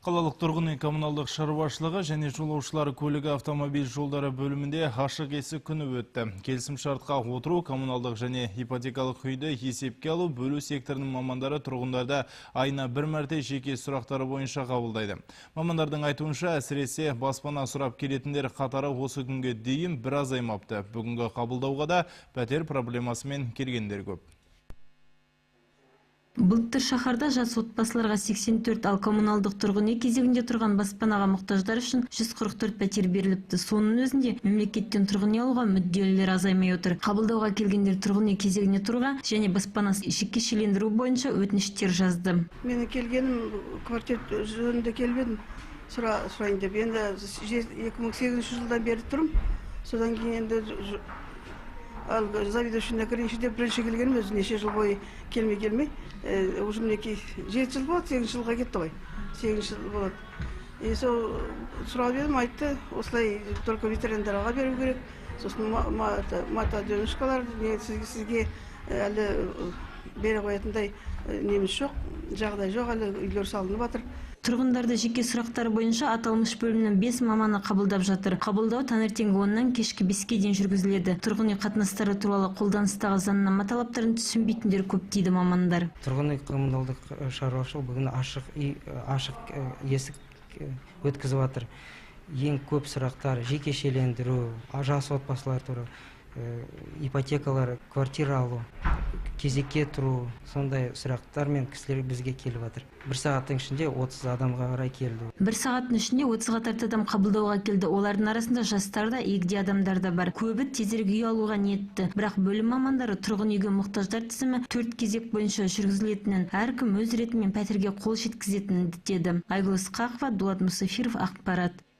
Қалалық тұрғын үй коммуналдық шаруашылығы және жолаушылар көлігі автомобиль жолдары бөлімінде ашық есік күні өтті. Келісім шартқа отыру, коммуналдық және ипотекалық үйді есепке алу бөлу секторының мамандары тұрғындарды айына бір мәрте жеке сұрақтары бойынша қабылдайды. Мамандардың айтуынша, әсіресе баспана сұрап келетіндер қатары осы күнге дейін біраз азаймапты. Бүгінгі қабылдауға да пәтер проблемасымен келгендер көп. Былтыр шаһарда жас отбасыларға 84, ал коммуналдық тұрғын үй кезегінде тұрған баспанаға мұқтаждар үшін 144 пәтер беріліпті. Соның өзінде мемлекеттен тұрғын үй алуға мүдделілер азаймай отыр. Қабылдауға келгендер тұрғын үй кезегіне тұруға және баспанасын жекешелендіру бойынша өтініштер жазды. Менің келгенім квартира жөнінде келіп едім, сұрайын деп. Енді 2008 жылдан бері тұрмын. Содан кейін енді заведующийіне кірейінші деп бірінші келгенім, өзі неше жыл бойы келмей-келмей, уже мінекей 7 жыл болады, 8 жылға кетті ғой, 8 жыл болады. И сол сұрап едім, айтты, осылай только ветерандарға беру керек, сосын мать-одиночкалар, сізге әлі бере қоятындай неміз жоқ, жағдай жоқ, әлі үйлер салынып жатыр. Тұрғындарды жеке сұрақтары бойынша аталмыш бөлімнің 5 маманы қабылдап жатыр. Қабылдау таңертеңгі 10-нан кешкі 5-ке дейін жүргізіледі. Тұрғын үй қатынастары туралы қолданыстағы заңнама талаптарын түсінбейтіндер көп, дейді мамандар. Тұрғын үй коммуналдық шаруашылық бүгін ашық есік өткізіп жатыр. Ең көп сұрақтар жекешелендіру, жас отбасылар туралы, ипотекалар, квартира алу, кезекке тұру, сондай сұрақтармен кісілер бізге келіп жатыр. Бір сағаттың ішінде 30 адамға қарай келді. Бір сағаттың ішінде 30-ға тарта адам қабылдауға келді. Олардың арасында жастар да, егде адамдар да бар. Көбі тезірек үй алуға ниетті. Бірақ бөлім мамандары тұрғын үйге мұқтаждар тізімі 4 кезек бойынша жүргізілетінін, әркім өз ретімен пәтерге қол жеткізетінін деді. Айгүл Ысқақова, Дулат Мусафиров, ақпарат.